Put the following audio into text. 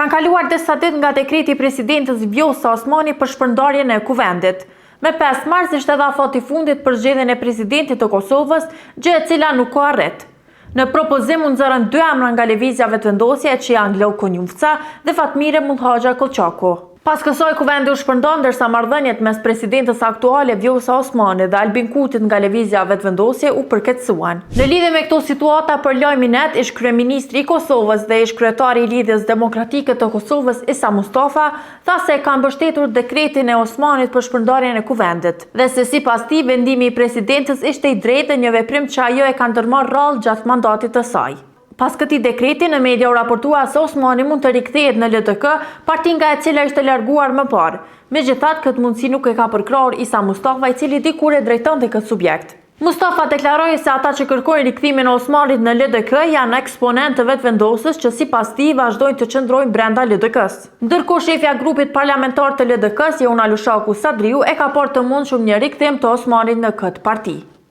Kanë kaluar disa ditë nga dekreti i presidentes Vjosa Osmani për shpërndarjen e Kuvendit. Me 5 mars ishte edhe afati i fundit për zgjedhjen e presidentit të Kosovës, gjë e cila nuk u arrit. Në propozim u nxorën dy emra nga Lëvizja Vetëvendosje që janë Glauk Konjufca dhe Fatmire Mullhaxha Kollçaku. Pas kësaj Kuvendi u shpërnda ndërsa marrëdhëniet mes presidentes aktuale Vjosa Osmani dhe Albin Kurtit nga Lëvizja Vetëvendosje u përkeqësuan. Në lidhje me këto situata për Lajmin Net, ish-kryeministri i Kosovës dhe ish-kryetari i Lidhjes Demokratike të Kosovës Isa Mustafa tha se e ka mbështetur dekretin e Osmanit për shpërndarjen e Kuvendit dhe se sipas tij vendimi i presidentes ishte i drejtë dhe një veprim që ajo e ka ndërmarrë rrallë gjatë mandatit të saj. Pas këtij dekreti, në media u raportua se Osmani mund të rikthehet në LDK, parti nga e cila ishte larguar më parë. Megjithatë, këtë mundësi nuk e ka përkrahur Isa Mustafa, i cili dikur e drejtonte këtë subjekt. Mustafa deklaroi se ata që kërkojnë rikthimin e Osmanit në LDK janë eksponentë të Vetëvendosjes që sipas tij vazhdojnë të qëndrojnë brenda LDK-së. Ndërkohë shefja e grupit parlamentar të LDK-së, Jehona Lushaku Sadriu e ka parë të mundshëm një rikthim të Osmanit në këtë parti.